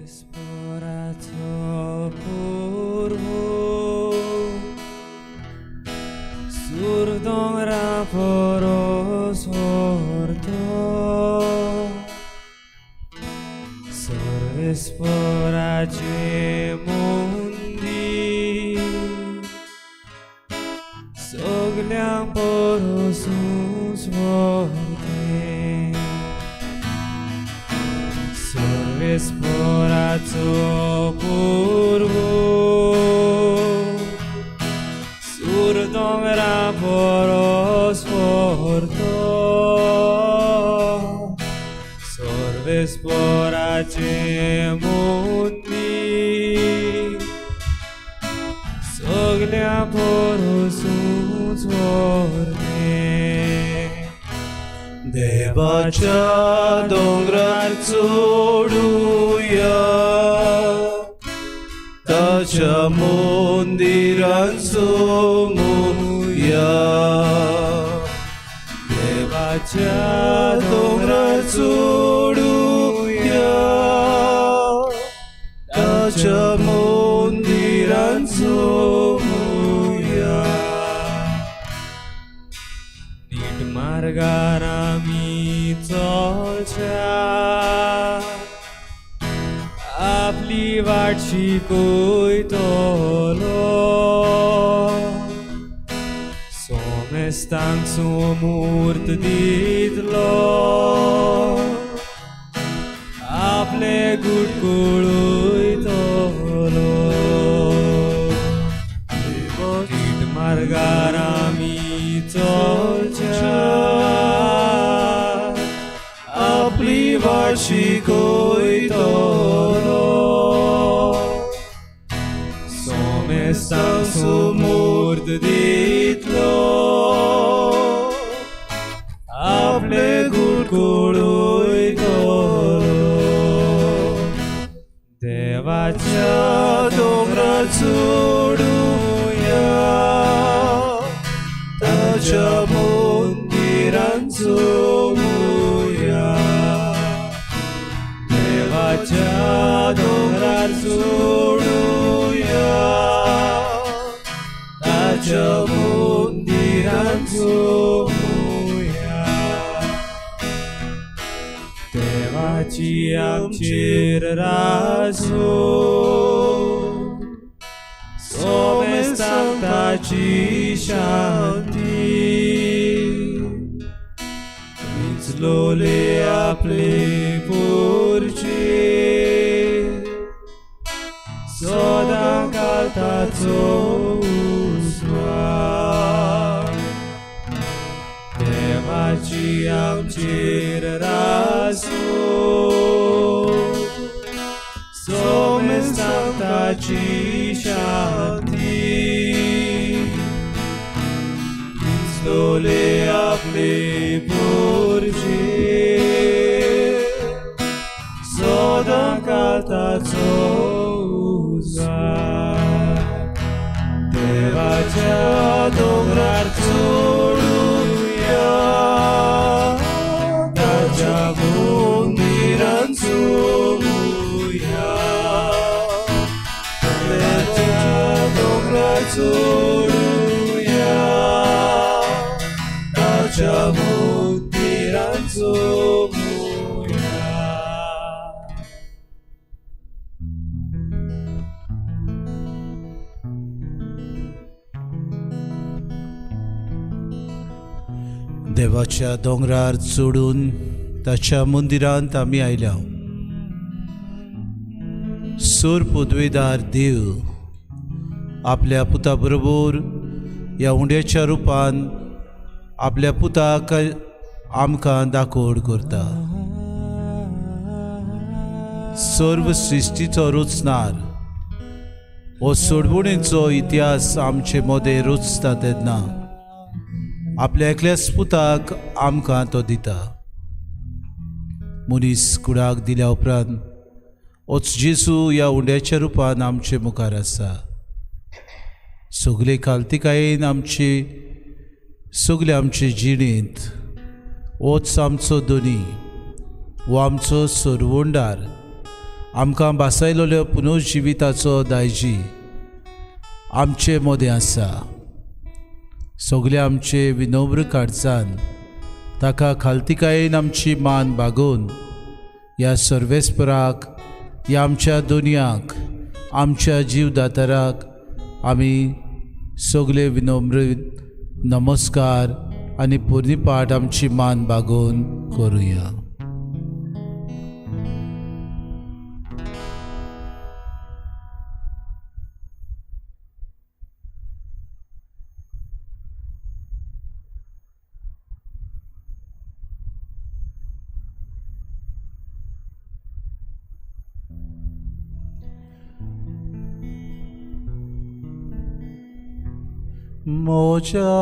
सर्वेस्पराचो पुर्वो सूर दोंगरा परस व्हरतो, सर्वेस्पराचें मंदीर सगल्यां परसूच व्हरतें. सर्वेस्पराचो पुर्वो सूर दोंगरा परस व्हरतो, सर्वेस्पराचें मंदीर सगल्यां परसूच व्हरतें. देवाच्या दोंगरार चडुया, ताच्या मंदिरान सोमुया. देवाच्या दोंगरार चडुया, ताच्या मंदिरान सोमुया. नीट मार्गार आमी चलच्या, आपली वाट शिकयतलो, सोमेस्तांक सोमूर्त दितलो, आपले गूट कळयतलो. नीट मार्गार आमी चलच्या, आपली वाट शिकयतलो, सोमेस्तांक सोमूर्त दितलो, आपले गूट कळयतलो. देवाच्या दोंगरार चडुया, ताच्या मंदिरान सोमुया. देवाच्या दोंगरार चडुया, ताच्या मंदिरान सोमुया. देवाची आमचेर रासो, सोमेस्तांक ताची शांती, विंचलोले आपले पोरचे, सदां काळ ताचो उस्वास. देवाची आमचेर रासो, सोमेस्तांक ताची शांती, विंचलोले आपले पोरचे, सदां काळ ताचो उस्वास. देवाच्या दोंगरार चडुया, ताच्या मंदिरान सोमुया. देवाच्या दोंगरार चडुया, ताच्या मंदिरान सोमुया. देवाच्या दोंगरार चडून ताच्या मंदिरांत आमी आयल्या. सोर पदवेदार देव आपल्या पुता बरोबर ह्या उंड्याच्या रुपान आपल्या पुताक आमकां दाखोवड करता. सर्व सृश्टीचो रचणार हो सोडवणीचो इतिहास आमचे मदें रचता तेन्ना आपल्या एकल्याच पुताक आमकां तो दिता. मनीस कुडाक दिल्या उपरांत होच जेजू ह्या उंड्याच्या रुपान आमचे मुखार आसा. सगले कालतिकायेन आमचे सगले आमचे जिणेंत होच आमचो धनी, हो आमचो सरवंडार, आमकां भासायलोल्यो पुनर्जिविताचो दायजी आमचे मदें आसा. सगळे आमचे विनम्र काळजान ताका खालतिकायेन आमची मान बागोवन ह्या सर्वेस्पराक, ह्या आमच्या दुनियाक, आमच्या जीवदाताराक आमी सगळे विनम्र नमस्कार आनी पुर्णीपाठ आमची मान बागोवन करुया. म्हज्या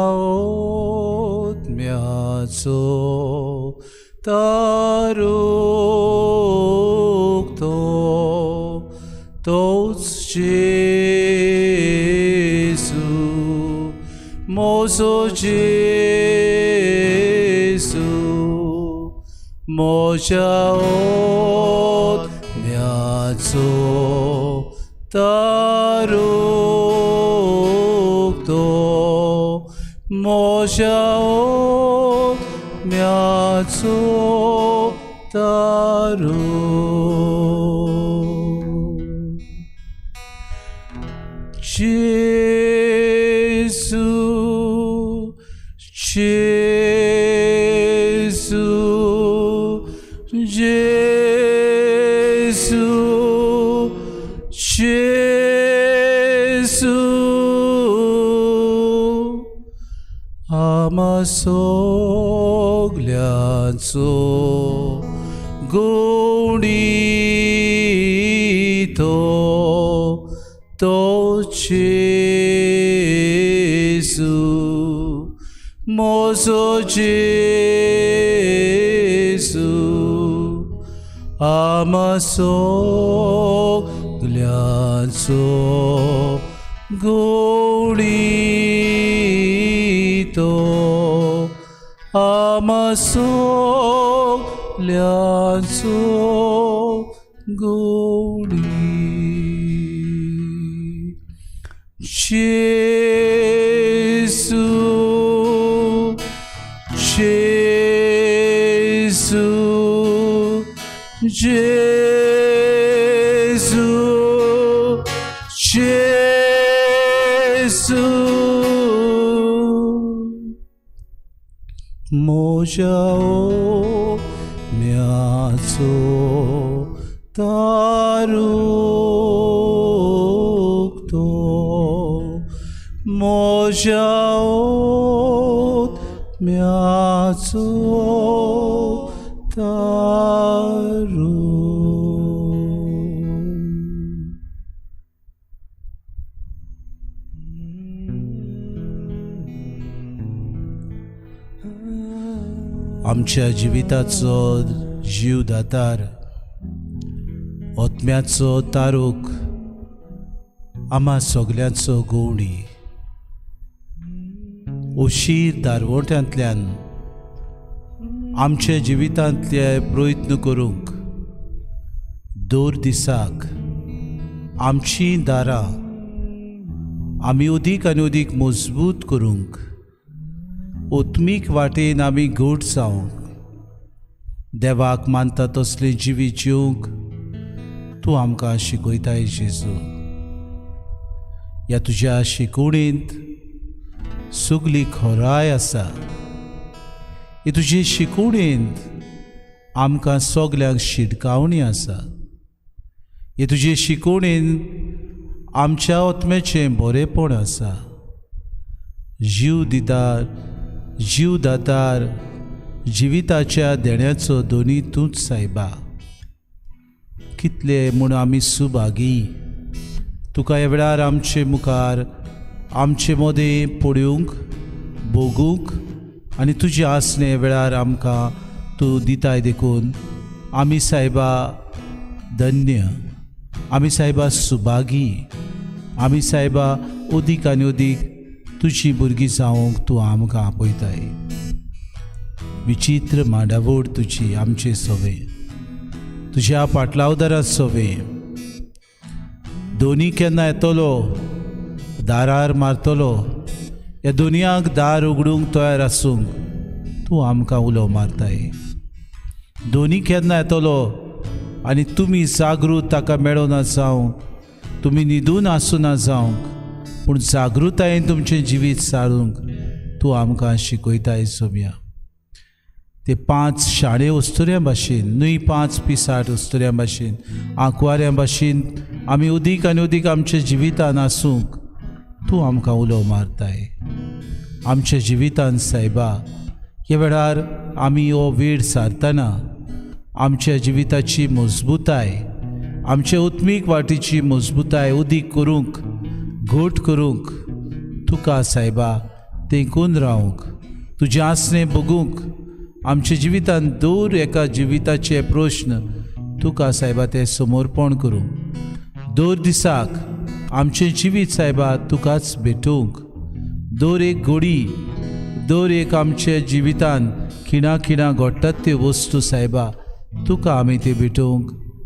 आत्म्याचो तारूक तो तोच जेजू, म्हजो जेजू, म्हज्या आत्म्याचो तारूक तो म्हज्या आत्म्याचो तारूक. जेजू, जेजू, जेजू, जेजू, आमा सगल्यांचो गुणी तो तो जेजू, म्हजो जेजू, आमा सगल्यांचो गुणी तो आमा सगल्यांचो गुणी. जेजू, जेजू, जेजू, जेजू, म्हज्या आत्म्याचो तारूक तो म्हज्या आत्म्याचो तारूक. आमच्या जिविताचो जीव दातार, आत्म्याचो तारूक, आमा सगल्यांचो गोवणी, अशीर दारवट्यांतल्यान आमच्या जिवितांतले प्रयत्न करूंक दर दिसाक आमचीं दारां आमी अदीक आनी अदीक मजबूत करूंक, आत्मीक वाटेन आमी घट जावंक, देवाक मानता तसलें जिवीत जिवंक तूं आमकां शिकयताय जेजू. ह्या तुज्या शिकवणींत सगली खोराय आसा. ही तुजे शिकवणींत आमकां सगल्यांक शिटकावणी आसा. हे तुजे शिकवणीन आमच्या आत्म्याचें बरेंपण आसा. जीव दितार, जीव दातार, जिविताच्या देण्याचो दोनी तूंच सायबा. कितले म्हूण आमी सुभागी तुका ह्या वेळार आमचे मुखार आमचे मदें पळोवंक, भोगूंक आनी तुजे आसणे वेळार आमकां तूं दिताय देखून आमी सायबा धन्य, आमी सायबा सुभागी, आमी सायबा अदीक आनी अदीक तुजी भुरगीं जावंक तूं आमकां आपयताय. विचित्र मांडावळ तुजी आमचे सवे. तुज्या पाटलावदारात सोबे दोनी केन्ना येतलो दारार मारतलो ह्या दुनियाक दार उगडूंक तयार आसूंक तूं आमकां उलो मारताय. दोनी केन्ना येतलो आनी तुमी जागृत ताका मेळोना जावंक, तुमी न्हिदून आसुना जावंक, पूण जागृतायेन तुमचें जिवीत सारूंक तूं आमकां शिकयताय सोम्या. ते 5 शाणे उस्तुऱ्यां भाशेन न्हय, 5 पिसाट उस्तुऱ्यां भाशेन, आंकवाऱ्यां भाशेन आमी उदीक आनी उदीक आमच्या जिवितान आसूंक तूं आमकां उलो मारताय. आमच्या जिवितान सायबा ह्या वेळार आमी हो वेळ सारतना आमच्या जिविताची मजबूताय, आमच्या उत्मीक वाटीची मजबूताय उदीक करूंक, घट करूंक तुका सायबा तेंकून रावंक, तुजें आसणें बगूंक, आमच्या जिवितान दर एका जिविताचे प्रश्न तुका सायबा ते समर्पण करूंक, दर दिसाक आमचें जिवीत सायबा तुकाच भेटूंक, दर एक घडी दर एक आमच्या जिवितान खिणा खिणा घडटात त्यो वस्तू सायबा तुका आमी त्यो भेटूंक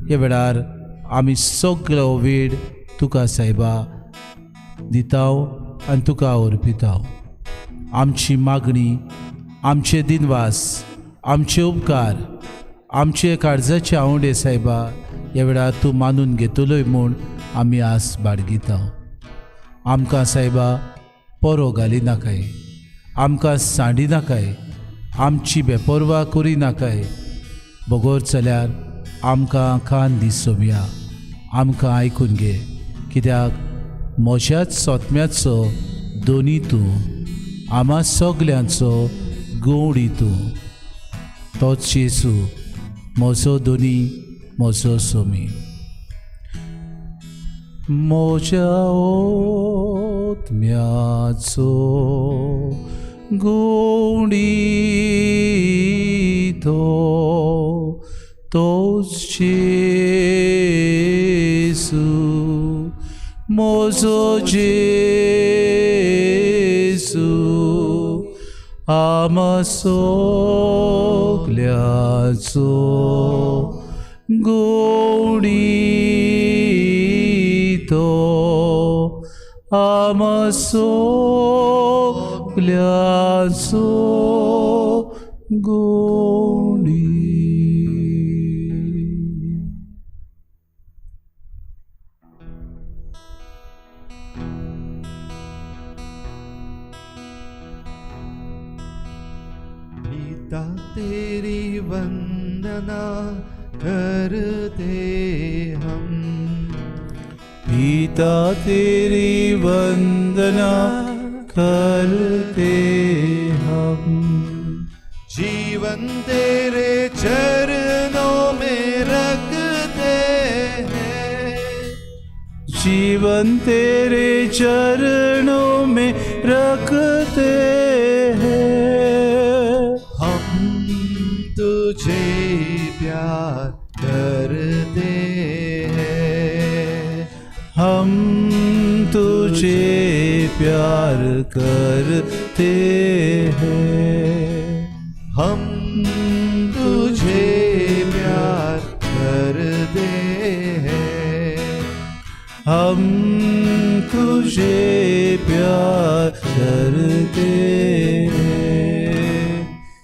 ह्या वेळार आमी सगळो वेळ तुका सायबा दिताव आनी तुका अर्पिताव. आमची मागणी, आमचे दिनवास, आमचे उपकार, आमचे काळजाचे आवडे सायबा ह्या वेळार तूं मानून घेतलोय म्हूण आमी आस बाळगिताव. आमकां सायबा पोरो घाली नाकाय, आमकां सांडी नाकाय, आमची बेपर्वा करी नाकाय, बगोर चल्यार आमकां कान दी सोमया, आमकां आयकून घे, कित्याक म्हज्याच सोतम्याचो दोनी तूं, आमा सगल्यांचो गवडी तूं, तोच जेजू म्हजो दोनी म्हजो सोमी. म्हज्या ओतम्याचो गोडी तो तोच जेजू म्हजो जेजू आमा सगल्यांचो गोडी तो आमा सगल्यांचो गोडी. पिता तेरी वंदना करते हम, पिता तेरी वंदना करते हम, जीवन तेरे चरणों में रखते हैं, जीवन तेरे चरणों में रखते हैं, हम तुझे प्यार करते हैं, हम तुझे प्यार करते हैं, हम तुझे प्यार करते हैं, हम तुझे प्यार करते हैं,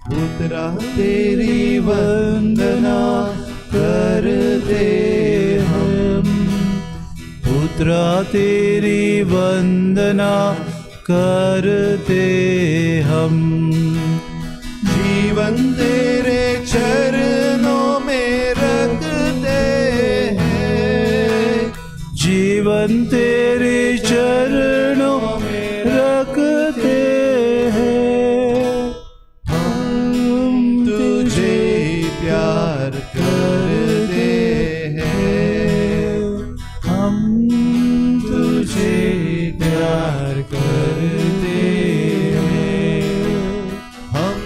पुत्रा तेरी वंदना करते हम, पुत्रा तेरी वंदना करते हम, जीवन तेरे चरणों में रखते हैं, जीवन तेरे चरणों में रखते हैं, हम तुझे प्यार करते हैं, हम तुझे प्यार करते हैं, हम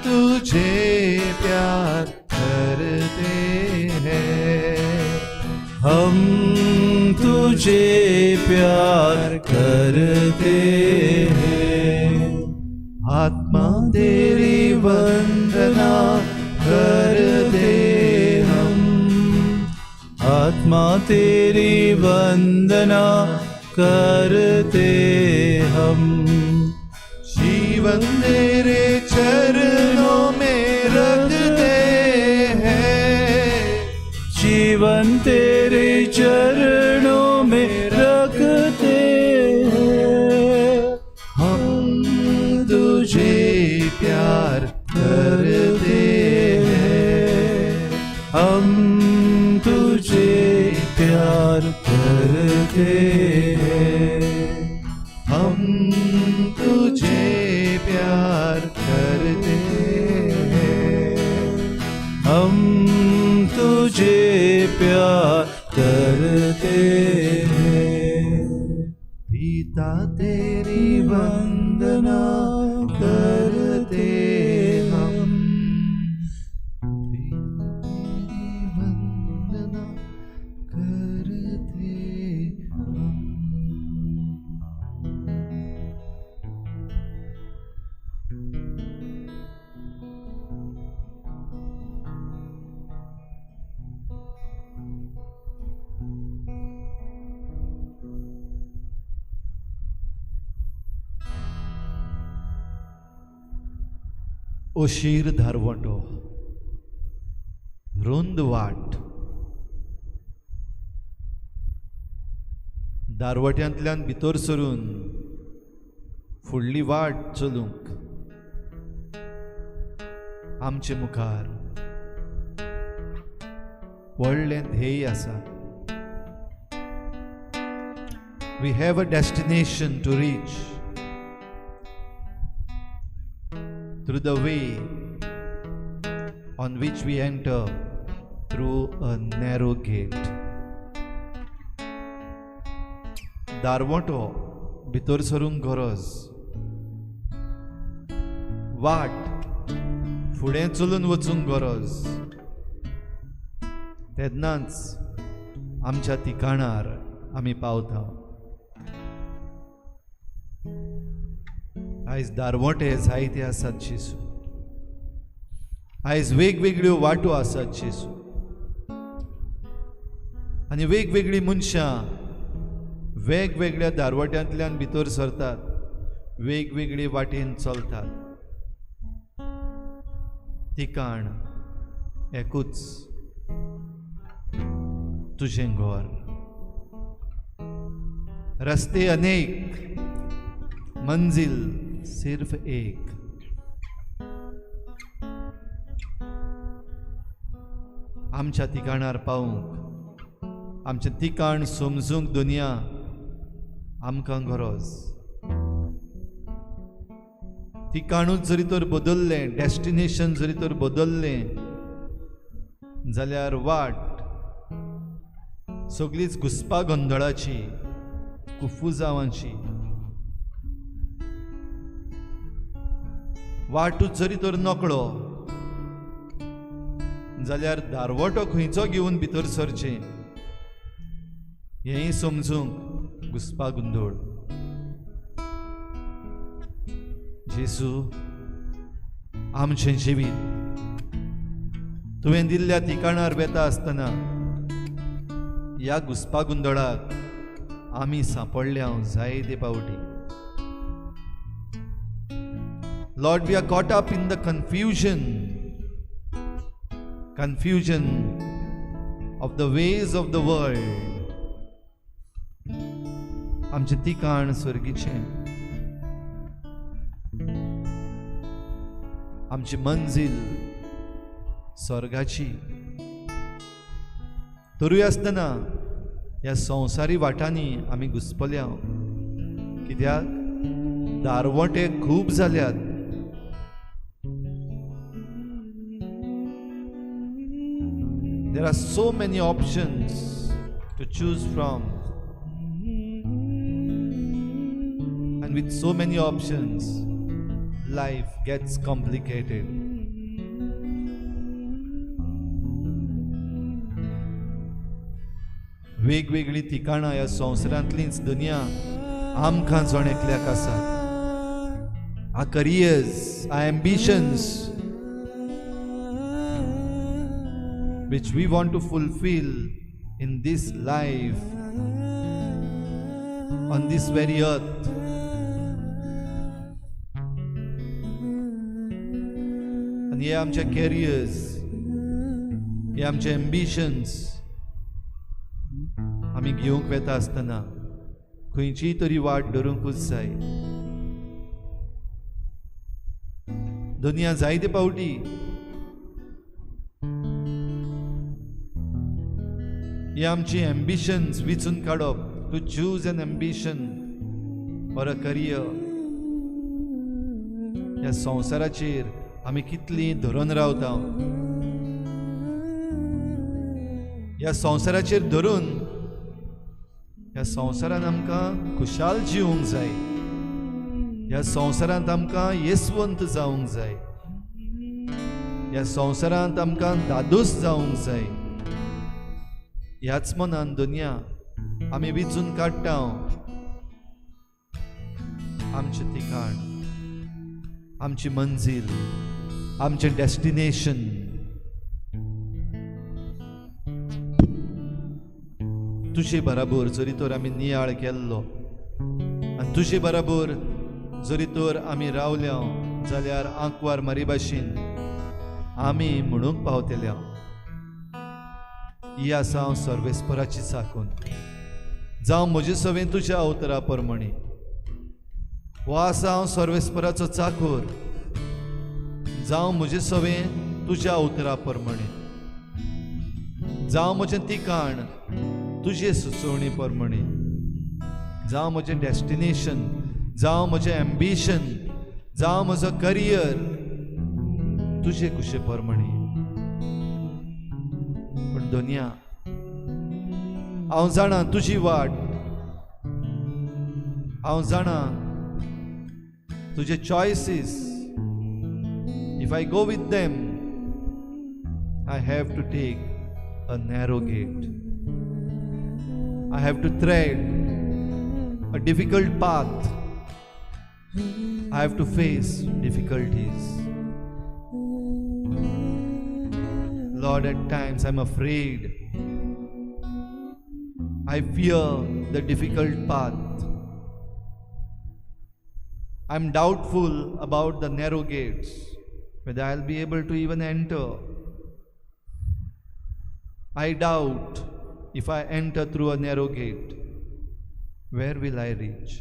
तुझे प्यार करते हैं, हम तुझे प्यार करते हैं, आत्मा तेरी वंदना करते हम, आत्मा तेरी वंदना करते हम। जीवन तेरे चरणों में रखते हैं, जीवन तेरे चरणों में रखते हैं। हम तुझे प्यार करते हैं, हम तुझे प्यार करते हैं, हम तुझे प्यार करते हैं, हम तुझे प्यार करते हैं। पिता तेरी वंदना करते हम, पिता तेरी वंदना करते हम। ओशीर धारवंटो, रुंद वाट, दारवट्यांतल्यान भितर सरून फुडली वाट चलूंक आमचे मुखार व्हडलें ध्येय आसा. We have a destination to reach through the way on which we enter through a narrow gate. दारवंटो भितर सरूंक गरज, वाट फुडें चलून वचूंक गरज, तेन्नाच आमच्या ठिकाणार आमी पावता. आयज दारवंटे जायते आसात जेजू, आयज वेगवेगळ्यो वाटो आसात जेजू, आनी वेगवेगळीं मनशां वेगवेगळ्या दारवट्यांतल्यान भितर सरतात, वेगवेगळे वाटेन चलतात. ठिकाण एकूच, तुजें घर. रस्ते अनेक, मंजिल सिर्फ एक. आमच्या ठिकाणार पावूंक, आमचें ठिकाण समजूंक दुनिया आमकां गरज. ठिकाणूच जरी तर बदल्लें, डेस्टिनेशन जरी तर बदल्लें जाल्यार वाट सगळीच घुसपा गोंदळाची, कुफुजावांची. वाटूच जरी तर नकळो जाल्यार दारवटो खंयचो घेवन भितर सरचें हेंय समजूंक घुसपा गोंदळ. जेजू, आमचें जिवीत तुवें दिल्ल्या ठिकाणार वेता आसतना ह्या घुसपा गोंदळाक आमी सांपडल्या जायते पावटी. Lord, we are caught up in the confusion of the ways of the world. आमचें ठिकाण स्वर्गीचें, आमची मंजिल स्वर्गाची. तरूय आसतना ह्या संवसारी वाटांनी आमी घुसपल्या, कित्याक दारवंटे खूब जाल्यात. There are so many options to choose from, and with so many options, life gets complicated. वेगवेगळीं ठिकाणां ह्या संवसारांतलींच दुनिया आमकां जण एकल्याक आसात. Our careers, our ambitions, which we want to fulfill in this life, on this very earth. आनी हे आमचे कॅरियर्स, हे आमचे एम्बिशन्स आमी घेवंक वेता आसतना खंयचीय तरी वाट धरूंकूच जाय. दुनिया जायते पावटी हे आमची एम्बिशन्स विचून काडप, to choose an ambition or a career, ह्या संवसाराचेर आमी कितली धरून रावता. ह्या संवसाराचेर धरून ह्या संवसारान आमकां खुशाल जिवंक जाय, ह्या संवसारांत आमकां येसवंत जावंक जाय, ह्या संवसारांत आमकां दादोस जावंक जाय. ह्याच मनान दुनिया आमी विचून काडटा आमचें ठिकाण, आमची मंजील, आमचें डेस्टिनेशन. तुजे बराबर जरी तर आमी नियाळ केल्लो आनी तुजे बराबर जरी तर आमी रावल्या जाल्यार आंकवार मारी भाशेन आमी म्हणूंक पावतल्या, ही आसा हांव सर्वेस्पराची चाकून, जावं म्हजे सवें तुज्या अवतरा प्रमाणे. हो आसा हांव सर्वेस्पराचो चाकूर, जावं म्हजे सवें तुज्या उतरा प्रमाणे, जावं म्हजें ठिकाण तुजे सुचोवणी प्रमाणे, जावं म्हजें डेस्टिनेशन, जावं म्हजें एम्बिशन, जावं म्हजो करियर तुजे कुशे प्रमाणे. पूण दुनिया हांव जाणा तुजी वाट, हांव जाणा तुजे choices. If I go with them, I have to take a narrow gate. I have to tread a difficult path. I have to face difficulties. Lord, at times I'm afraid. I fear the difficult path. I'm doubtful about the narrow gates, whether I'll be able to even enter. I doubt if I enter through a narrow gate, where will I reach?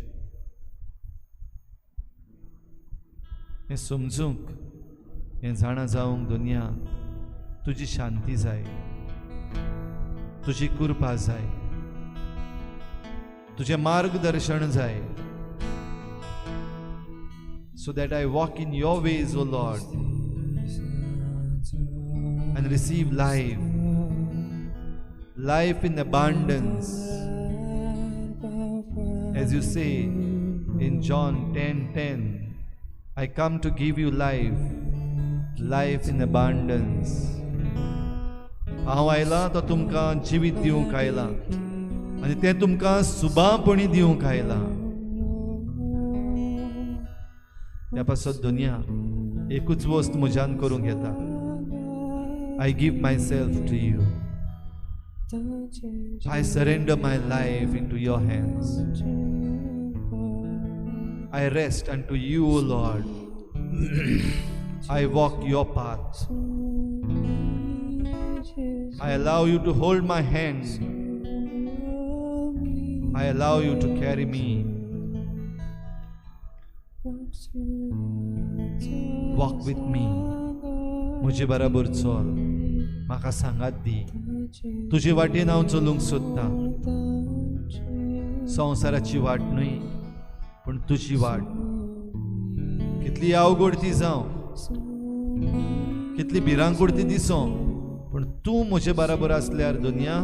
हें समजूंक, हें जाणा जावंक दुनिया तुजी शांती जाय, तुजी कृपा जाय, तुजें मार्गदर्शन जाय, so that I walk in your ways, O Lord, and receive life, life in abundance. As you say in John 10:10, I come to give you life, life in abundance. हांव आयलां तो तुमकां जिवीत दिवंक आयलां आनी तें तुमकां सुबापणी दिवंक आयलां. ह्या पासत दुनिया एकूच वस्त म्हज्यान करूंक येता, I give myself to you. I surrender my life into your hands. I rest unto you, O Lord. I walk your path. I allow you to hold my hand. I allow you to carry me. Walk with me. म्हजे बराबर चल, म्हाका सांगात दी, तुजे वाटेन हांव चलूंक सोदतां. संवसाराची वाट न्हय, पूण तुजी वाट. कितली अवघड ती जावं, कितली भिरांकूळ ती दिसों, पूण तूं म्हजे बराबर आसल्यार दुनिया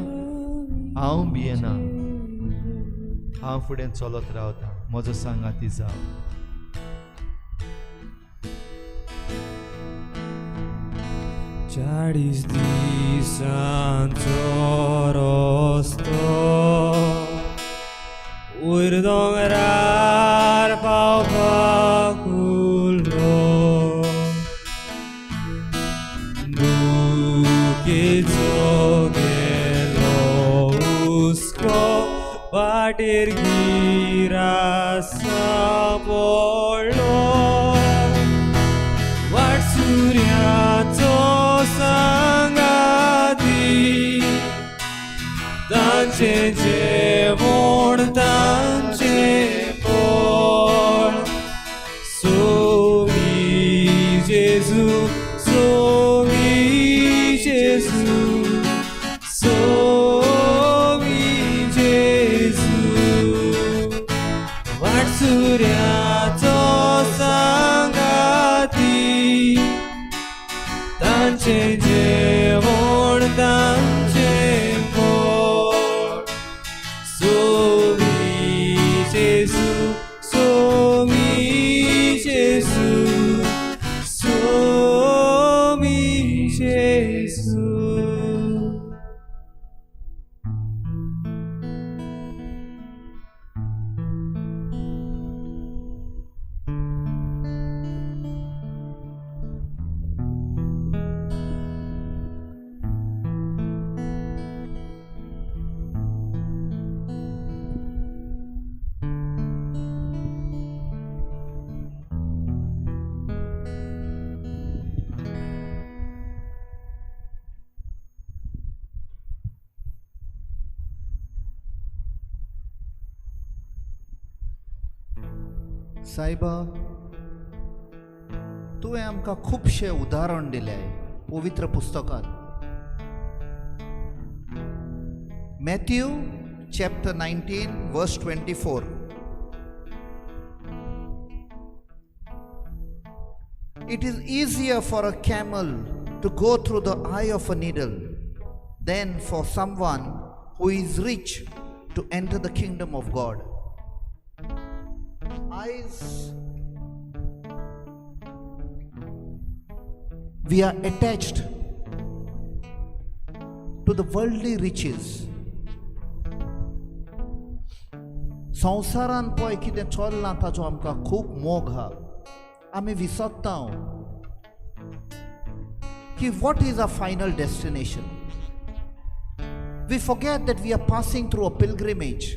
हांव भियेना. हांव फुडें चलत रावता, म्हजो सांगाती जावं. 40 दिसांचो रस्तो वयर दोंगरार पावपाक उरलो, दुखेचो गेलो वाटेर गिरास पडलो वाटसुऱ्याचो सांगाती तांचें जेवण तांचें पोळ सोमी जेजू सोमी जेजू सोमी जेजू वाटसुऱ्याचो सांगाती तांचें जेवण तांचें पोट सोमी जेजू सोमी जेजू सोमी जेजू. सायबा, तुवें आमकां खुबशें उदाहरण दिलें पवित्र पुस्तकांत. Matthew chapter 19 verse 24. It is easier for a camel to go through the eye of a needle than for someone who is rich to enter the kingdom of God. Eyes, we are attached to the worldly riches. संवसारान पळय कितें चल्लां ताचो आमकां खूब मोग आहा. आमी विसरता की what is our final destination. We forget that we are passing through a pilgrimage.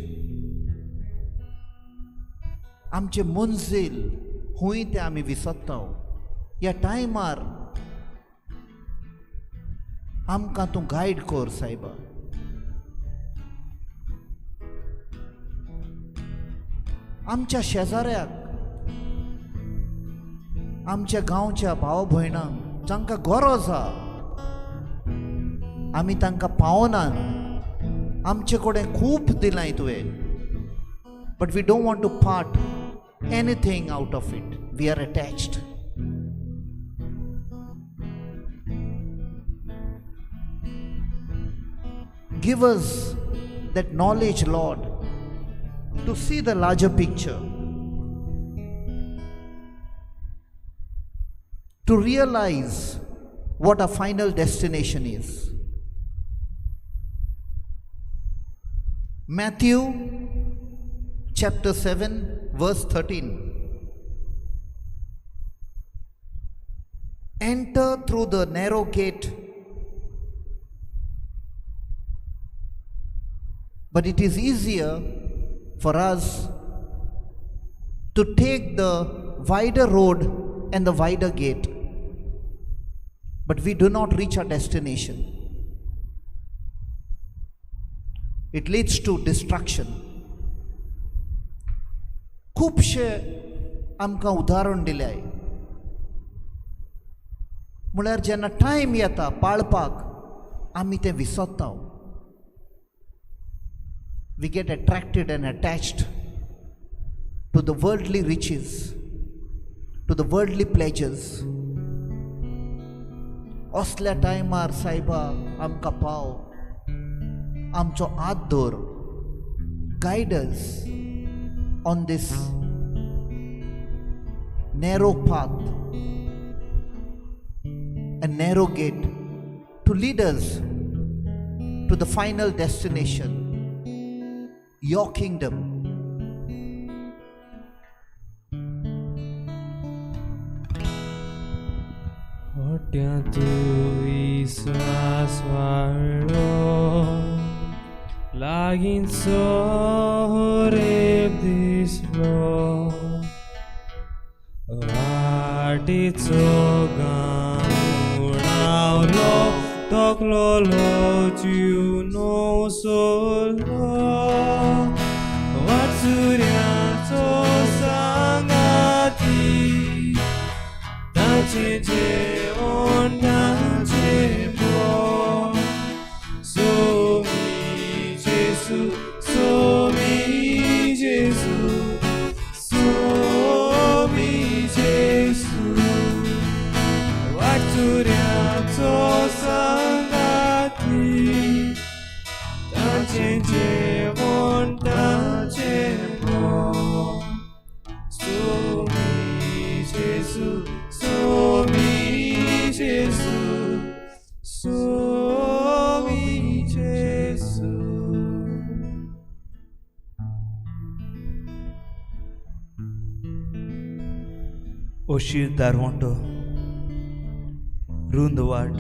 आमचे मंजील हुंय तें आमी विसरता. ह्या टायमार आमकां तूं गायड कर सायबा. आमच्या शेजाऱ्याक, आमच्या गांवच्या भाव भयणांक जांकां गरज आहा आमी तांकां पावनात. आमचे कडेन खूब दिलां तुवें, but we don't want to part anything out of it. We are attached. Give us that knowledge, Lord, to see the larger picture, to realize what our final destination is. Matthew chapter 7 verse 13. Enter through the narrow gate, but it is easier for us to take the wider road and the wider gate, but we do not reach our destination. It leads to destruction. खुबशे आमकां उदाहरण दिल्याय. म्हळ्यार जेन्ना time येता पाळपाक आमी तें विसरता. We get attracted and attached to the worldly riches, to the worldly pleasures. असल्या टायमार सायबा आमकां पाव, आमचो हात धर, guide us on this narrow path and narrow gate to lead us to the final destination, your kingdom. होट्यांतू विस्वास वाडलो, लागींचो होरेब दिसलो वाटेचो गांव उणावलो तकलोलो जीव नो सोलो वाटसुऱ्याचो सांगाती ताचें जेवण ताचें पोट सोमी जेजू सोमी जेजू सोमी जेजू वाटसुऱ्याचो सांगाती ताचें जेवण ताचें पोट सोमी जेजू सोमी जेजू सोमी जेजू. अशीर दारवंटो रुंद वाट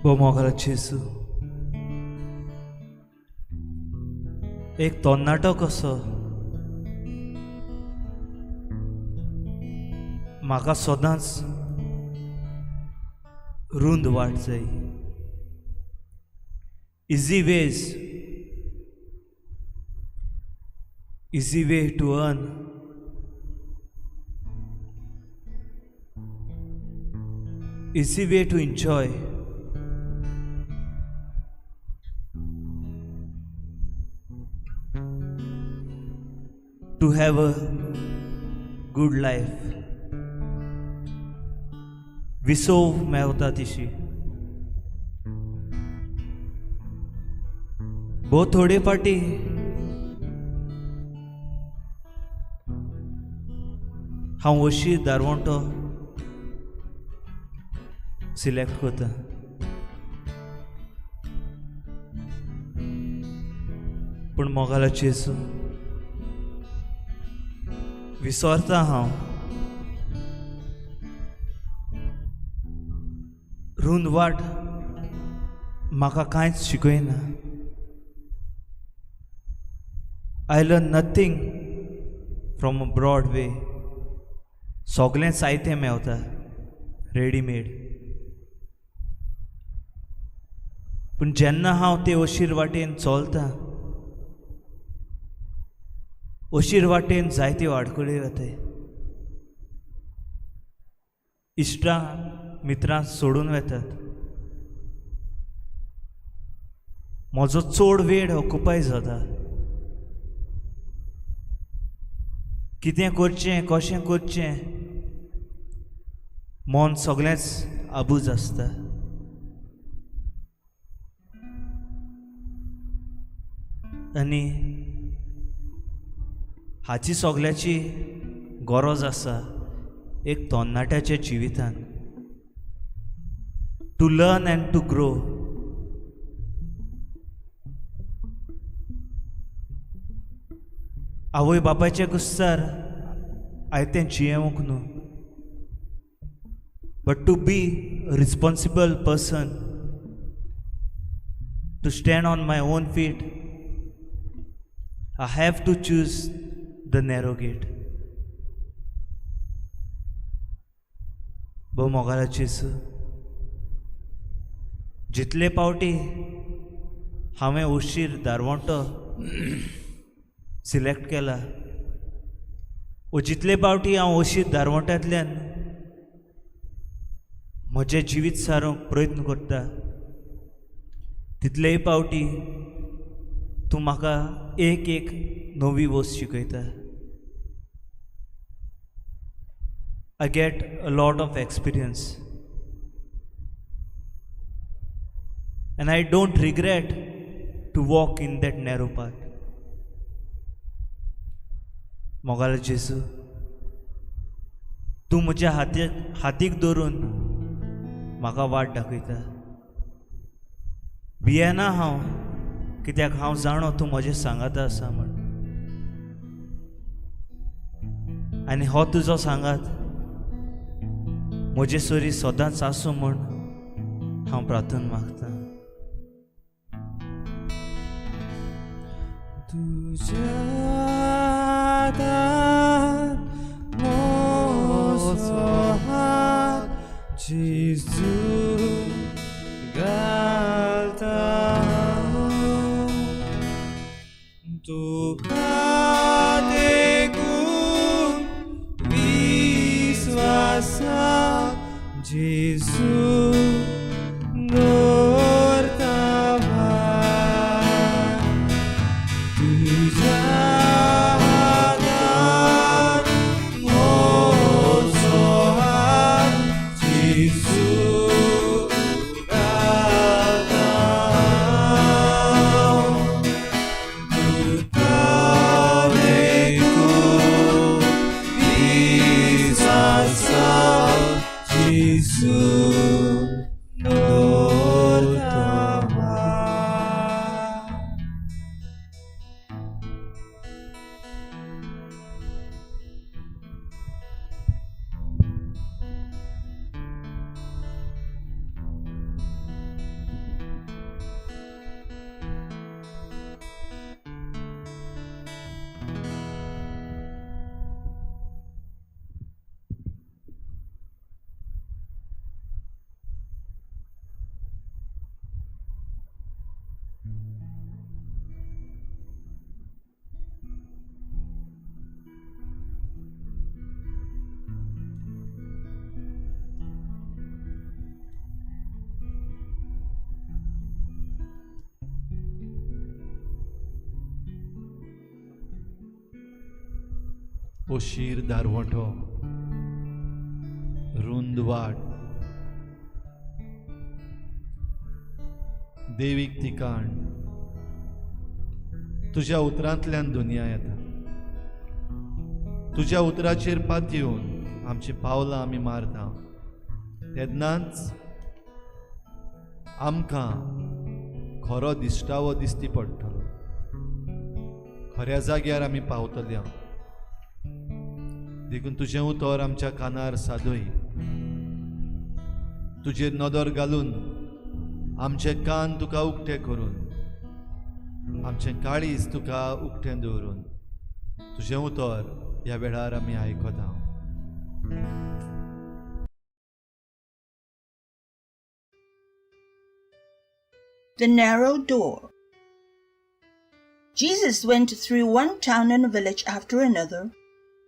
भोव जेजू एक तरणाटो कसो म्हाका सदांच रुंद वाट जाय. Easy ways, easy way to earn, easy way to enjoy. To have a good life. विसव मेवता तिशी भोव थोडे फाटी हांव अशी दारवंटो सिलेक्ट करता. पूण मोगाला जेजू विसरता हांव रुंद वाट म्हाका कांयच शिकयना. I learn nothing from a broad way. सगळेंच आयतें मेवता रेडीमेड. पूण जेन्ना हांव ते अशीर वाटेन चलतां अशीर वाटेन जायत्यो आडखळी वताय. इश्टां मित्रां सोडून वेतात. म्हजो चड वेळ ऑक्युपाय जाता. कितें करचें कशें करचें मन सगळेंच आबूज आसता. आनी हाची सगळ्याची गरज आसा एक तरणाट्याच्या जिवितान to learn and to grow. आवय बापायच्या कुस्तार आयतें जियेवंक न्हू, but to be a responsible person, to stand on my own feet, I have to choose the narrow gate. भोव मोगाला जेजू जितले पावटी हांवें उशीर दारवंटो सिलेक्ट केला वो जितले पावटी हांव अशीर दारवंट्यांतल्यान म्हजें जिवीत सारूंक प्रयत्न करता तितलेय पावटी तूं म्हाका एक एक नवी वस्त शिकयता. I get a lot of experience and I don't regret to walk in that narrow path. मोगाल जेजू तूं म्हज्या हातीक धरून म्हाका वाट दाखयता. भियेना हांव कित्याक हांव जाणो तूं म्हजें सांगाता आसा म्हण. आनी हो तुजो सांगात म्हजे सरी सदांच आसूं म्हण हांव प्रार्थना मागतां. तुज्या हातान म्हजो हात जेजू घालता, तुका देखून विस्वासा जेजू दवरता. तुज्या हातान म्हजो हात जेजू घालता, तुका देखून विस्वासा जेजू दवरता. ओशीर दारवंटो, रुंद वाट, देवीक ठिकाण, तुज्या उतरांतल्यान दुनिया येता. तुज्या उतराचेर पातयेवन आमची पावलां आमी मारता तेन्नाच आमकां खरो दिश्टावो दिश्टी पडटलो, खऱ्या जाग्यार आमी पावतले. देखून तुजें उतर आमच्या कानार सादय, तुजेर नदर घालून आमचे कान तुका उक्ते करून, आमचें काळीज तुका उक्तें दवरून तुजें उतर ह्या वेळार आमी आयकता. The narrow door. Jesus went through one town and village after another,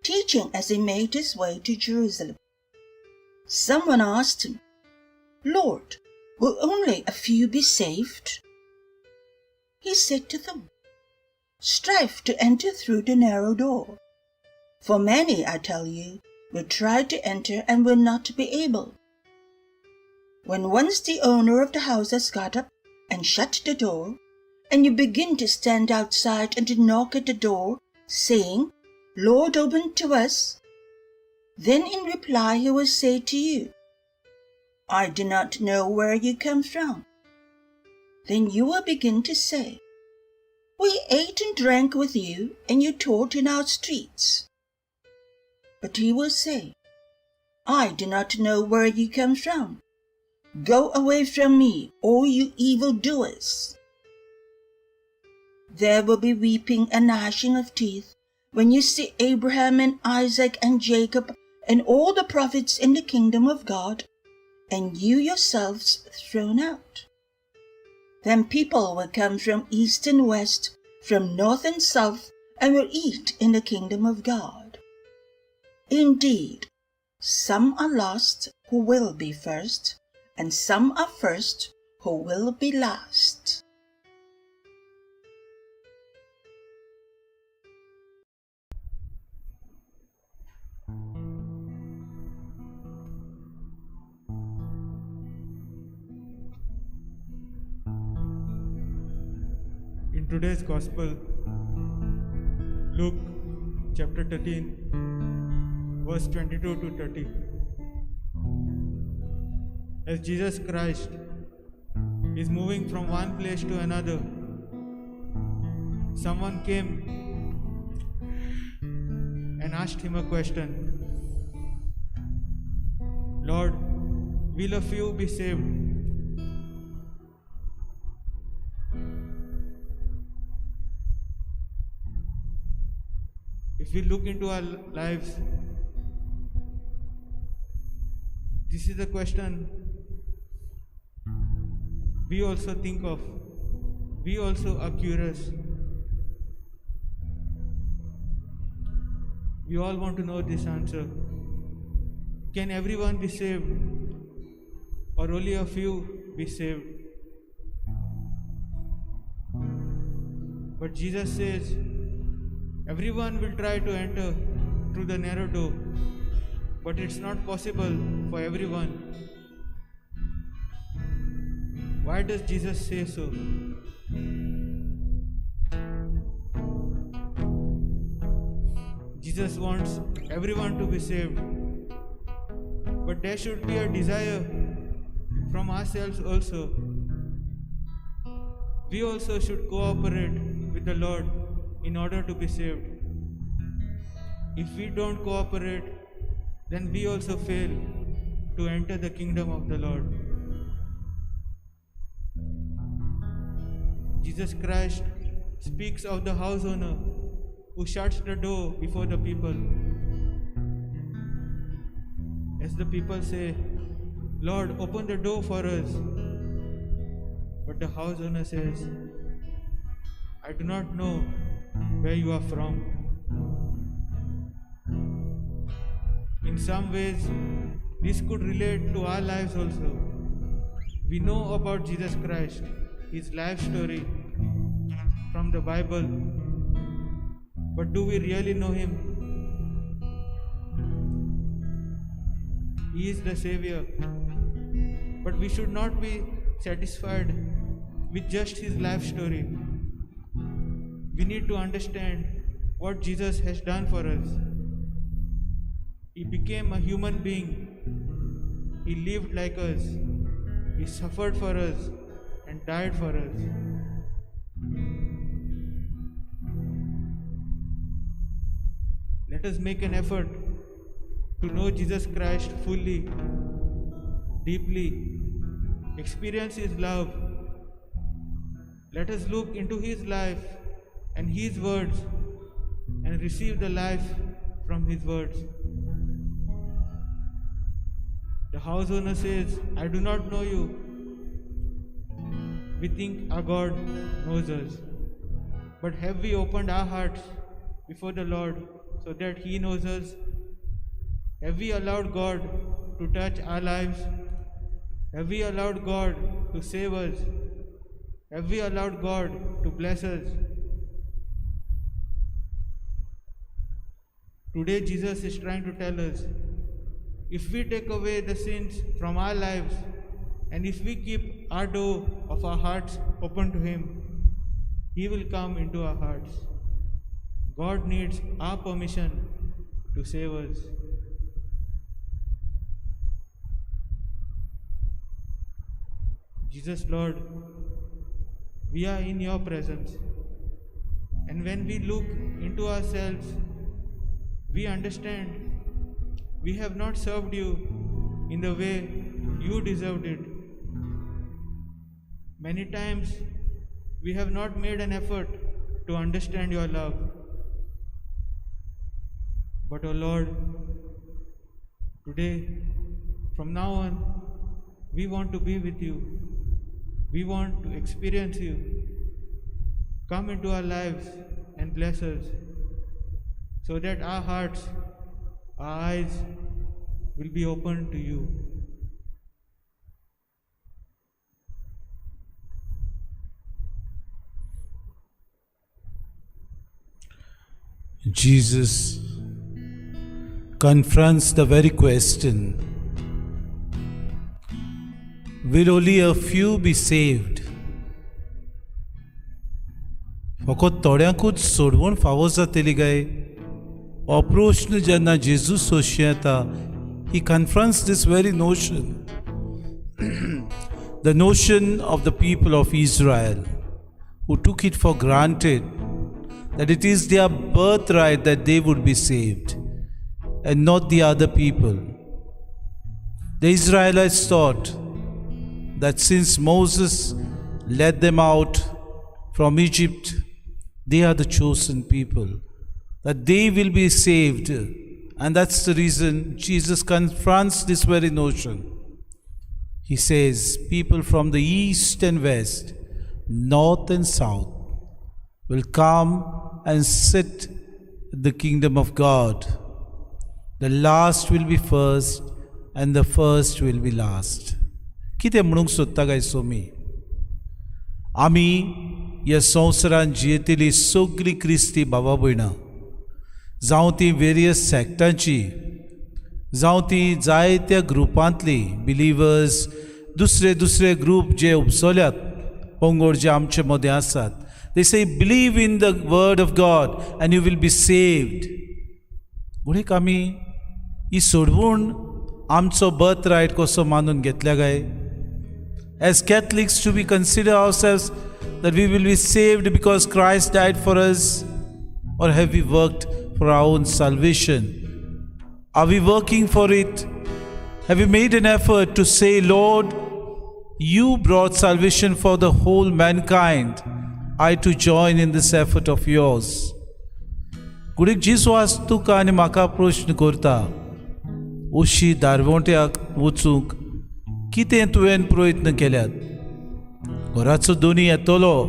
teaching as he made his way to Jerusalem. Someone asked him, "Lord, will only a few be saved?" He said to them, "Strive to enter through the narrow door. For many, I tell you, will try to enter and will not be able. When once the owner of the house has got up and shut the door, and you begin to stand outside and to knock at the door, saying, 'Lord, open to us,' then in reply he will say to you, 'I do not know where you come from.' Then you will begin to say, 'We ate and drank with you, and you taught in our streets.' But he will say, 'I do not know where you come from. Go away from me, all you evildoers.' There will be weeping and gnashing of teeth when you see Abraham and Isaac and Jacob and all the prophets in the kingdom of God, and you yourselves thrown out. Then people will come from east and west, from north and south, and will eat in the kingdom of God. Indeed, some are last who will be first, and some are first who will be last." In today's Gospel, Luke chapter 13, verse 22 to 30. As Jesus Christ is moving from one place to another, someone came and asked him a question. "Lord, will a few be saved?" If we look into our lives, this is the question we also think of. We also are curious. We all want to know this answer. Can everyone be saved, or only a few be saved? But Jesus says, everyone will try to enter through the narrow door, but it's not possible for everyone. Why does Jesus say so? Jesus wants everyone to be saved, but there should be a desire from ourselves also. We also should cooperate with the Lord in order to be saved. If we don't cooperate, then we also fail to enter the kingdom of the Lord. Jesus Christ speaks of the house owner who shuts the door before the people. As the people say, Lord, open the door for us. But the house owner says, I do not know where you are from. In some ways, this could relate to our lives also. We know about Jesus Christ, his life story from the Bible, but do we really know him? He is the Savior, but we should not be satisfied with just his life story. We need to understand what Jesus has done for us. He became a human being. He lived like us. He suffered for us and died for us. Let us make an effort to know Jesus Christ fully, deeply, experience his love. Let us look into his life and his words and receive the life from his words. The house owner says, I do not know you. We think our God knows us. But have we opened our hearts before the Lord so that he knows us? Have we allowed God to touch our lives? Have we allowed God to save us? Have we allowed God to bless us? Today Jesus is trying to tell us, if we take away the sins from our lives and if we keep our door of our hearts open to him, he will come into our hearts. God needs our permission to save us. Jesus Lord, we are in your presence, and when we look into ourselves, we understand we have not served you in the way you deserved it. Many times we have not made an effort to understand your love. But, O Lord, today, from now on, we want to be with you. We want to experience you. Come into our lives and bless us, so that our hearts, our eyes will be open to you. Jesus confronts the very question, will only a few be saved? फकत थोड्यांकूच सोडवण फावो जातली काय हो प्रश्न जेन्ना जेजू सोशी येता, he confronts this very notion, the notion of the people of Israel who took it for granted that it is their birthright that they would be saved and not the other people. The Israelites thought that since Moses led them out from Egypt, they are the chosen people. that they will be saved. And that's the reason Jesus confronts this very notion. He says, people from the east and west, north and south, will come and sit in the kingdom of God. The last will be first and the first will be last. कितें म्हणूंक सोदता काय सोमी? आमी ह्या संवसारांत जियेतली सगळीं क्रिस्ती बाबा भयणां, जावं ती वेरियस सॅक्टांची, जावं ती जायत्या ग्रुपांतली बिलिवर्स, दुसरे दुसरे ग्रूप जे उपसल्यात, पंगड जे आमचे मदें आसात, they say, "Believe in the word of God and you will be saved." घडयेक आमी ही सोडवून आमचो बर्थ रायट कसो मानून घेतल्या काय? As Catholics, do we consider ourselves that we will be saved because Christ died for us, or have we worked for our own salvation? Are we working for it? Have we made an effort to say, "Lord, you brought salvation for the whole mankind. I too join in this effort of yours"? घडयेक जेजू आज तुका आनी म्हाका प्रश्न करता, अशी दारवंट्याक वचूंक कितें तुवें प्रयत्न केल्यात? घराचो दोनी येतलो,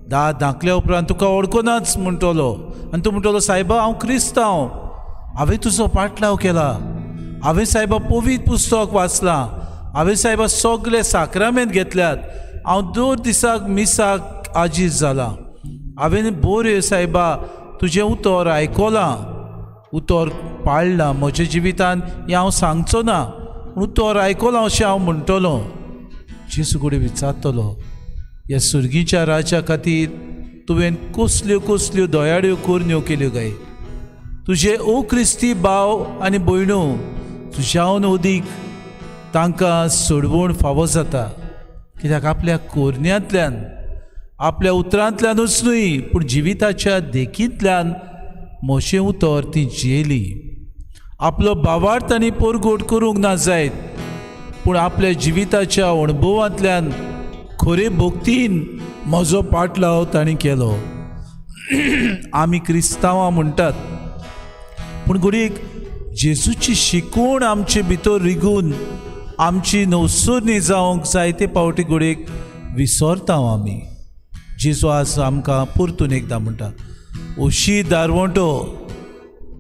दार धांकल्या उपरांत तुका वळखनाच म्हणटलो आनी तूं म्हणटलो, "सायबा, हांव क्रिस्तांव, हांवें तुजो पाटलाव केला, हांवें सायबा पवित्र पुस्तक वाचलां, हांवें सायबा सगळे साक्रामेंत घेतल्यात, हांव दर दिसाक मिसाक आजीज जालां, हांवें बऱ्यो सायबा तुजें उतर आयकलां, उतर पाळ्ळां म्हज्या जिवितान. हें हांव सांगचो ना, पूण उतर आयकलां अशें हांव म्हणटलो." जेजू कडेन विचारतलो, ह्या सुर्गीच्या राज्या खातीर तुवें कसल्यो कसल्यो दयाळ्यो करण्यो केल्यो काय? तुजे ओ क्रिस्ती भाव आनी भयणो तुज्यावन अदीक तांकां सोडवण फावो जाता, कित्याक आपल्या कोरण्यांतल्यान, आपल्या उतरांतल्यानूच न्हय, पूण जिविताच्या देखींतल्यान म्हजें उतर ती जियेली. आपलो भावार्थ तांणी परगट करूंक ना जायत, पूण आपल्या जिविताच्या अणभवांतल्यान खरे भक्तीन म्हजो पाटलाव तांणी केलो. आमी क्रिस्तांवां म्हणटात, पूण घडयेक जेजूची शिकवण आमचे भितर रिगून आमची नवसरणी जावंक जायते फावटी घडयेक विसरता आमी. जेजू आज आमकां परतून एकदां म्हणटा, अशी दारवंटो.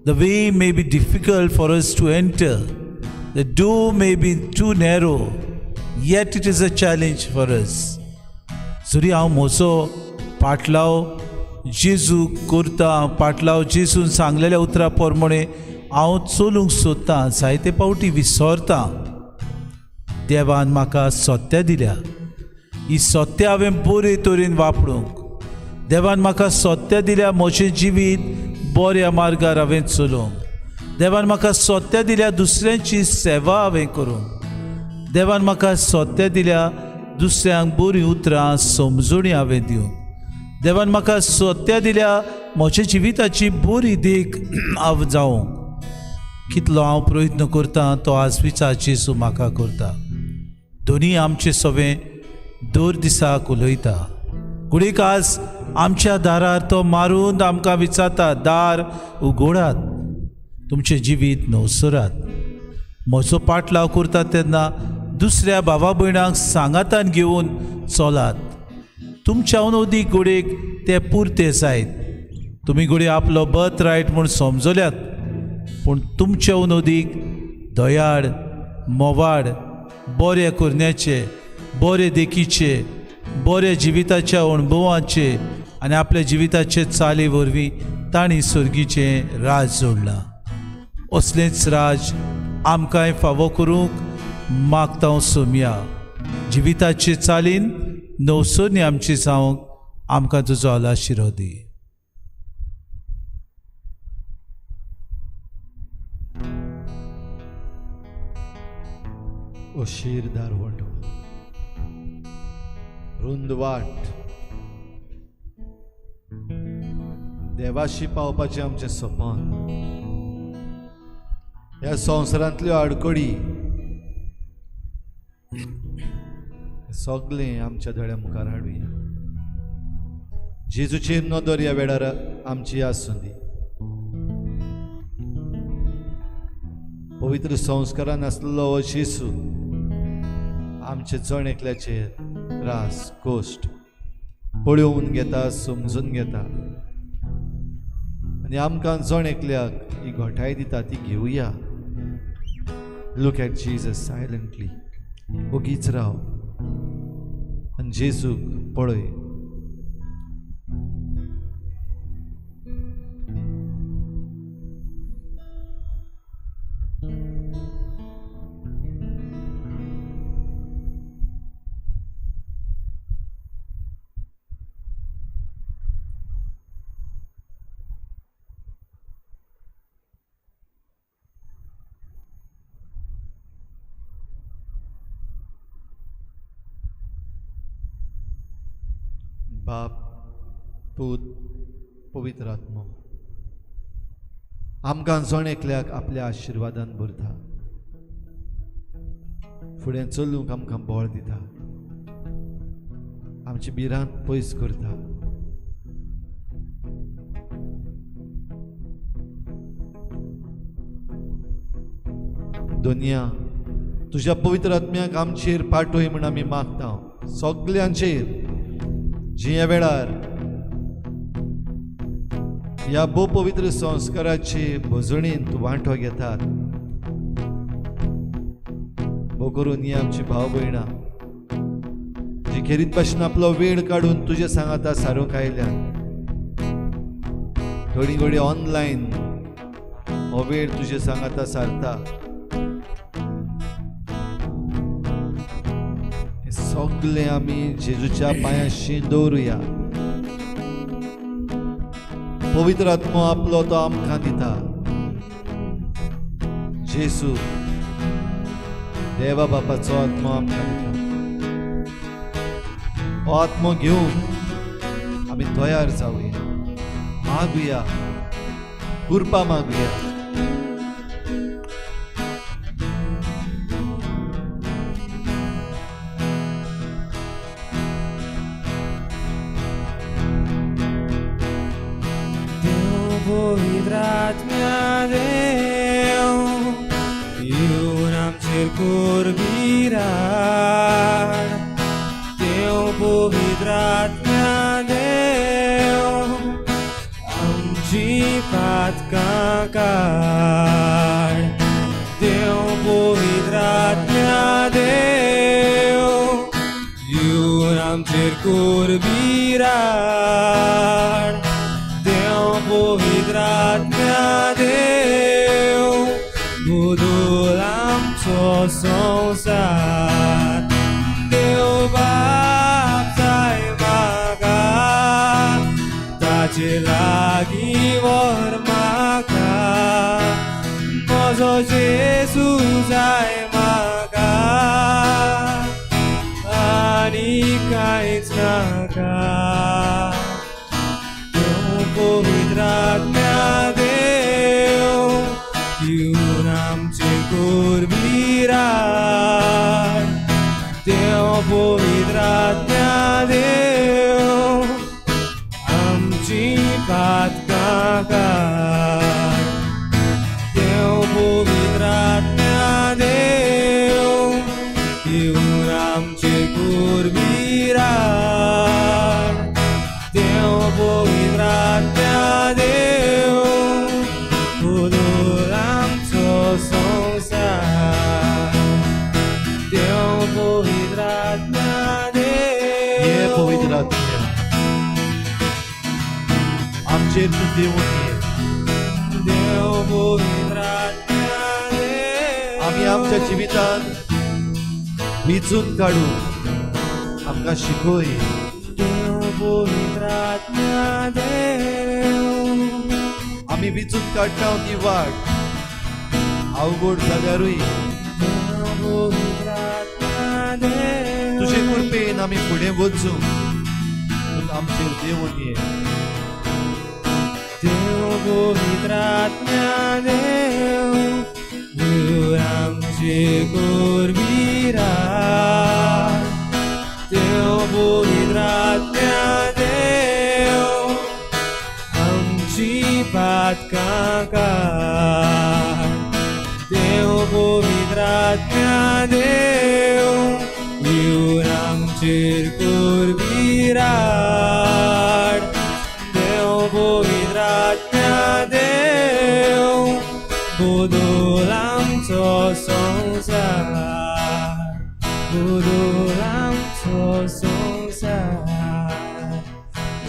The way may be difficult for us to enter, the door may be too narrow, yet it is a challenge for us. जरी हांव म्हजो पाटलाव जेजू करता, पाटलाव जेजून सांगलेल्या उतरां प्रमाणे हांव चलूंक सोदतां, जायते फावटी विसरता. देवान म्हाका सत्या दिल्या, ही सत्या हांवें बरे तरेन वापरूंक. देवान म्हाका सत्या दिल्या म्हजें जिवीत बऱ्या मार्गार हांवें चलोवंक. देवान म्हाका सत्या दिल्या दुसऱ्यांची सेवा हांवें करूंक. देवान म्हाका सत्या दिल्या दुसऱ्यांक बरीं उतरां समजणी हांवें दिवंक. देवान म्हाका सत्या दिल्या म्हज्या जिविताची बरी देख हांव जावंक. कितलो हांव प्रयत्न करता तो आज विचार जेजू म्हाका करता. दोनी आमचे सवें दर दिसाक उलयता. घडयेक आज आमच्या दारार तो मारून आमकां विचारता, दार उगोडात, तुमचें जिवीत नवसरात. म्हजो पाटलाव करता तेन्ना दुसऱ्या भावा भयणांक सांगातान घेवन चलात. तुमच्या अदीक घडयेक ते पुरते जायत. तुमी घडये आपलो बर्थ रायट म्हूण समजल्यात, पूण तुमच्या अदीक दयाळ, मोवाड, बरे करण्याचे, बरे देखीचे, बरे जिविताच्या अणभवाचे आनी आपल्या जिविताचे चाली वरवीं तांणी सर्गीचें राज जोडलां. असलेंच राज आमकांय फावो करूंक मागता सोमया. जिविताचे चालीन नवसरणी आमची जावंक आमकां तुजो आलाशिरो दी. अशीर दारवंटो, रुंद वाट, देवाशी पावपाचें आमचें सपन. ह्या संवसारांतल्यो आडखळी सगळें आमच्या दोळ्या मुखार हाडुया. जेजूचेर नदर ह्या वेळार आमची आसूं दी. पवित्र संस्कारान आसलेलो हो जेजू आमचे जण एकल्याचेर त्रास कोश्ट पळोवन घेता, समजून घेता आनी आमकां जण एकल्याक ही घटाय दिता, ती घेवया. Look at Jesus silently. ओगीच राव आनी जेजूक पळय. बाप, पूत, पवित्र आत्मो आमकां जण एकल्याक आपल्या आशिर्वादान भरता, फुडें चलूंक आमकां बळ दिता, आमची भिरांत पयस करता. दुनिया तुज्या पवित्र आत्म्याक आमचेर पाठोय म्हण आमी मागता, सगल्यांचेर जी ह्या वेळार ह्या भोव पवित्र संस्काराचे भजणींत वांटो घेतात. भोव करून ही आमची भाव भयणां जी खेरीत भाशेन आपलो वेळ काडून तुजे सांगाता सारूंक आयल्यात, थोडी घडी ऑनलायन हो वेळ तुजे सांगाता सारता. सगळे आमी जेजूच्या पांयांशी दवरुया. पवित्र आत्मो आपलो तो आमकां दिता. जेजू देवा बापाचो आत्मो आमकां दिता. हो आत्मो घेवन आमी तयार जावया, मागुया, कृपा मागुया. पवित्र आत्म्या देव येवन आमचेर कोर बिराड. देव पवित्र आत्म्या देव आमची पातकां काड. देव पवित्र आत्म्या देव येवन आमचेर कोर बिराड. देव पवित्र आत्म्या देव बदल आमचो संवसार. देव बाप जाय म्हाका, ताचे लागीं व्हर म्हाका, म्हजो जेजू जाय म्हाका, आनी कांयच नाका. पवित्र आत्म्या देव येवन आमचेर कोर बिराड. देव पवित्र आत्म्या देव आमची पातकां काड. देव पवित्र आत्म्या देव येवन आमचेर कोर बिराड. देव पवित्र आत्म्या देव बदल आमचो संवसार. देव पवित्र आत्म्या देव ये पवित्र आत्म्या आमचेर तूं देवून ये. देव पवित्र आत्म्या देव आमी आमच्या जिवितांत विचून काडू, आमकां शिकय. देव पवित्र आत्म्या देव आमी विचून काडटा ती वाट अवघड जाल्यारूय देव पवित्र आत्म्या देव तुजे कृपेन आमी फुडें वचूं. तूं आमचेर देवून ये. देव पवित्र आत्म्या देव येवन आमचेर कोर बिराड. देव पवित्र आत्म्या देव आमची पातकां काड. देव आमचेर कर विराट देव पवित्र आत्म्या देव बदल आमचो संवसार बदल आमचो संवसार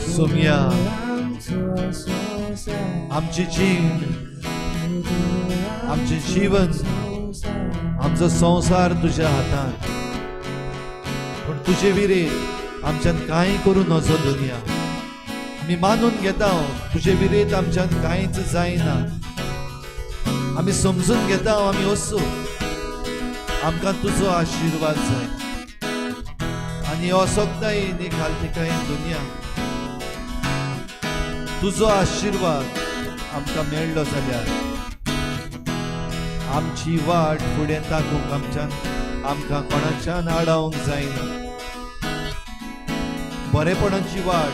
सोमया. बदल आमचो संवसार आमची जीण, आमचें जीवन, आमचो संवसार तुज्या हातांत. पूण तुजे विरेत आमच्यान कांय करूं नजो दुनिया. आमी मानून घेता, तुजे विरेत आमच्यान कांयच जायना. आमी समजून घेता, आमी असो आमकां तुजो आशिर्वाद जाय आनी असोकतायेन ही खालतिकायेन दुनिया तुजो आशिर्वाद आमकां मेळ्ळो जाल्यार आमची वाट फुडें ताकूंक आमच्यान आमकां कोणाच्यान आडावंक जायना. बरेपणाची वाट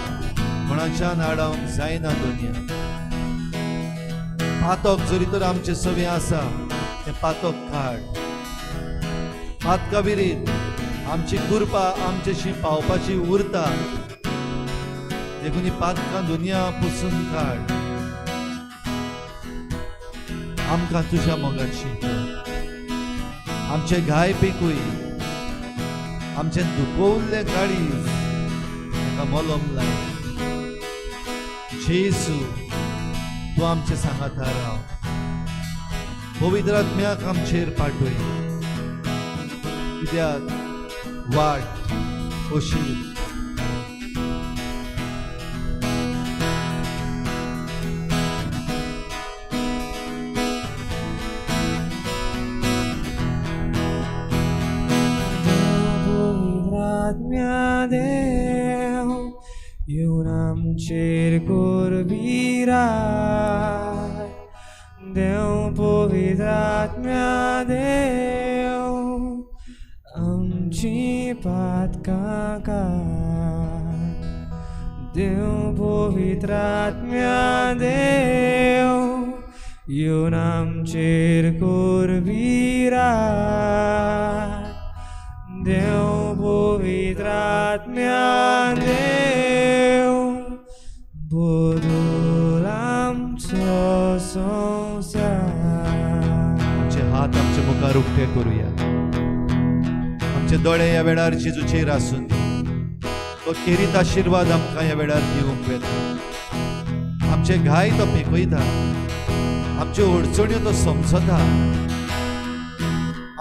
कोणाच्यान आडावंक जायना दुनिया. पातक जरी तर आमचे सवे आसा, तें पातक काड. पातका विरीत आमची कृपा आमच्याशी पावपाची उरता, देखून ही पातकां दुनिया पुसून काड. आमकां तुज्या मोगाची आमचे घाय पिकूय, आमचें दुखवल्लें काळीज ताका मलम लाय. जेजू, तूं आमचे सांगाता राव. पवित्र आत्म्याक आमचेर पाठय, कित्याक वाट अशी. पवित्र आत्म्या देव येवन आमचेर कर विराट देव पवित्र आत्म्या देव आमची पातकां काड देव पवित्र आत्म्या देव येवन आमचेर कर विराट देव पवित्र आत्म्या देव बदल आमचो संवसार. आमचे हात आमचे मुखार उक्ते करूया. आमचे दोळे ह्या वेळार जेजूचेर आसून. तो खेरीत आशिर्वाद आमकां ह्या वेळार दिवंक वेता. आमचे घाय तो पेखयता, आमच्यो अडचण्यो तो समजता,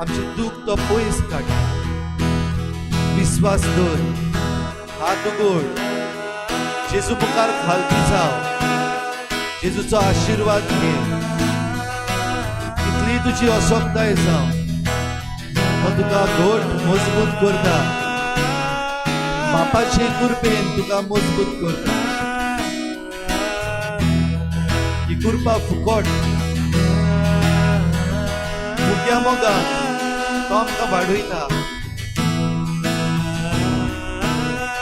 आमचे दूख तो पयस काडटा. विस्वास धर, हात उगड, जेजू मुखार खालती जाव, जेजूचो आशिर्वाद घे. कितली तुजी असोकताय जावं, तो तुका घट मजबूत करता. बापाचे कृपेन तुका मजबूत करता. ही कृपा फुकट. फुक्या मोगान तो आमकां वाडयता,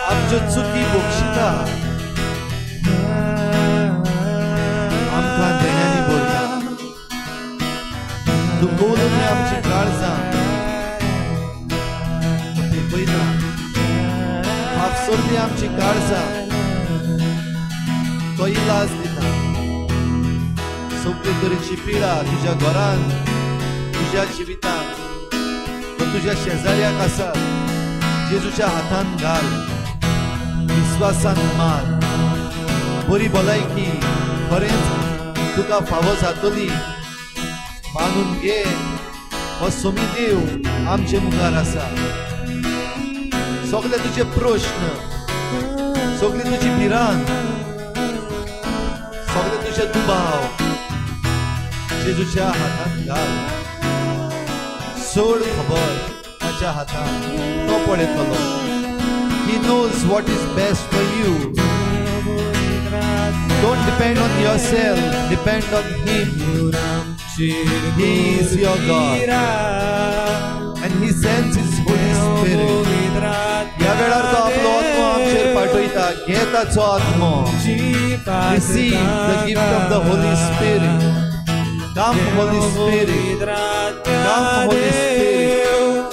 आमच्यो चुकी बक्षिता, आमकां देण्यांनी भरता. दुखोवली आमची काळजां तो पेपयता, फाफसरली आमची काळजां तो इलाज दिता. सगळे तरेची पिडा तुज्या घरान, तुज्या जिवितान वा तुज्या शेजाऱ्याक आसा, जेजूच्या हातान घाल, विस्वासान मान. बरी भलायकी खरेंच तुका फावो जातली मानून घे. हो सोमी देव आमचे मुखार आसा. सगळे तुजे प्रश्न, सगळी तुजी भिरांत, सगळे तुजे दुबाव जेजूच्या हातान घाल. सोड खबर ताच्या हातान, तो पळयतलो. He knows what is best for you. Don't depend on yourself, depend on Him. He is your God. And He sends His Holy Spirit. ह्या वेळार तो आपलो आत्मो आमचेर पाठयता. घे ताचो आत्मो. Receive the gift of the Holy Spirit. Come, Holy Spirit. Come, Holy Spirit.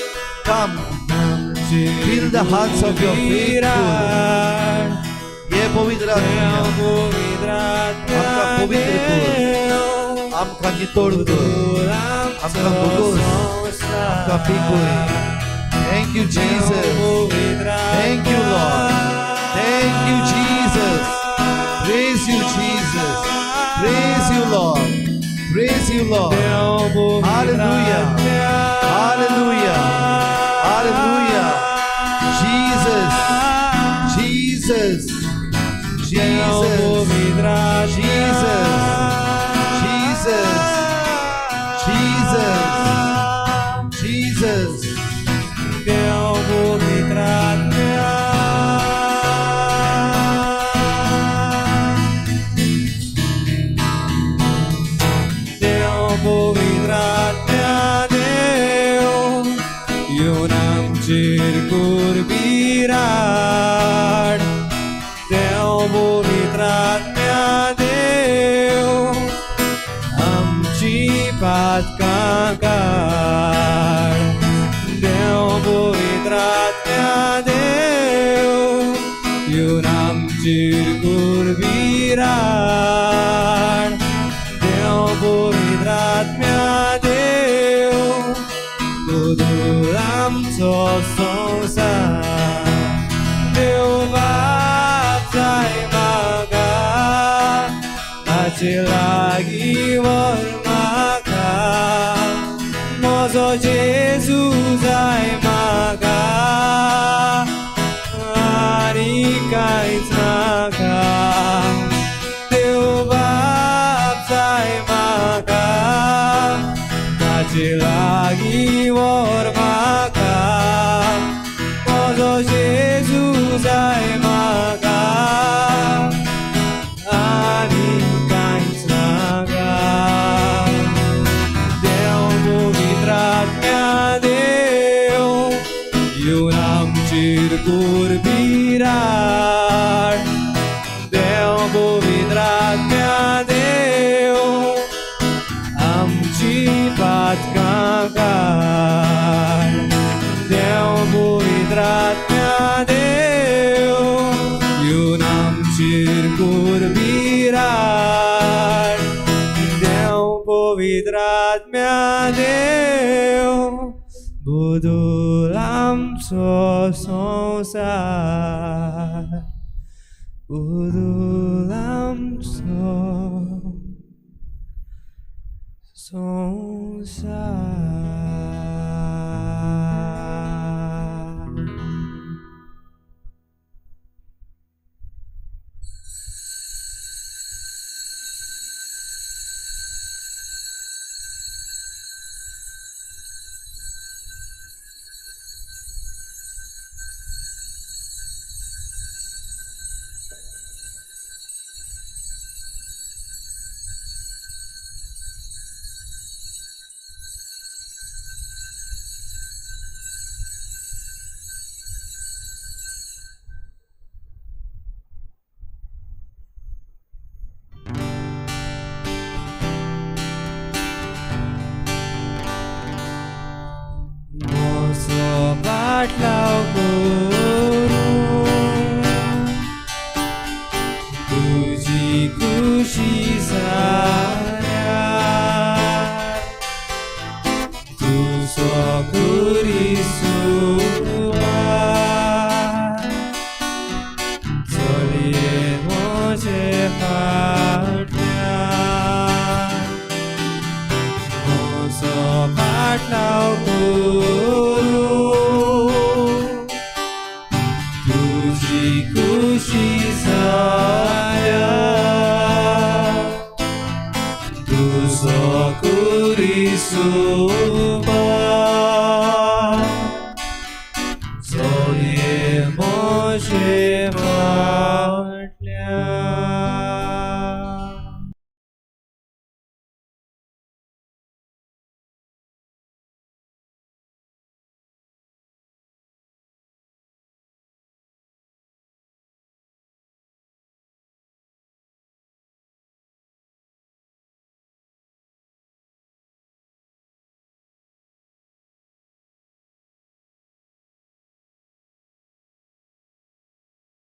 Come. Fill the hearts of your faithful. ये पवित्र आत्म्या आमकां पवित्र कर, आमकां नितळ कर, आमकां भोगोस, आमकां पिकय. Thank you, Jesus. Thank you, Lord. Thank you, Jesus. Praise you, Jesus. Praise you, Lord. Praise you, Lord. Hallelujah. Hallelujah. Hallelujah. Jesus. Jesus. Jesus. Jesus. Jesus. Jesus. Jesus. देव पवित्र आत्म्या देव पवित्र आत्म्या देव येवन आमचेर कर बिराड. देव पवित्र आत्म्या देव आमची पातकां काड. देव पवित्र आत्म्या देव येवन आमचेर कर बिराड. देव पवित्र आत्म्या देव बदल आमचो संवसार. देव बाप जाय म्हाका ताचे लागीं व्हर म्हाका. म्हजो जेजू जाय म्हाका आनी कांयच नाका. देव बाप जाय म्हाका ताचे लागीं व्हर म्हाका. म्हजो जेजू जाय म्हाका आनी कांयच नाका. देव पवित्र आत्म्या देव येवन आमचेर कर बिराड. देव पवित्र आत्म्या देव आमची पातकां काड. देव पवित्र आत्म्या देव येवन आमचेर कर बिराड. देव पवित्र आत्म्या देव बदल आमचो संवसार. बदल आमचो संवसार. म्हजो पाटलाव करूं तुजी खुशी जाल्या तुजो कुरिसुवा चलये म्हजे फाटल्यान. म्हजो पाटलाव करूं तुजी खुशी जाल्या तुजो कुरिसुवा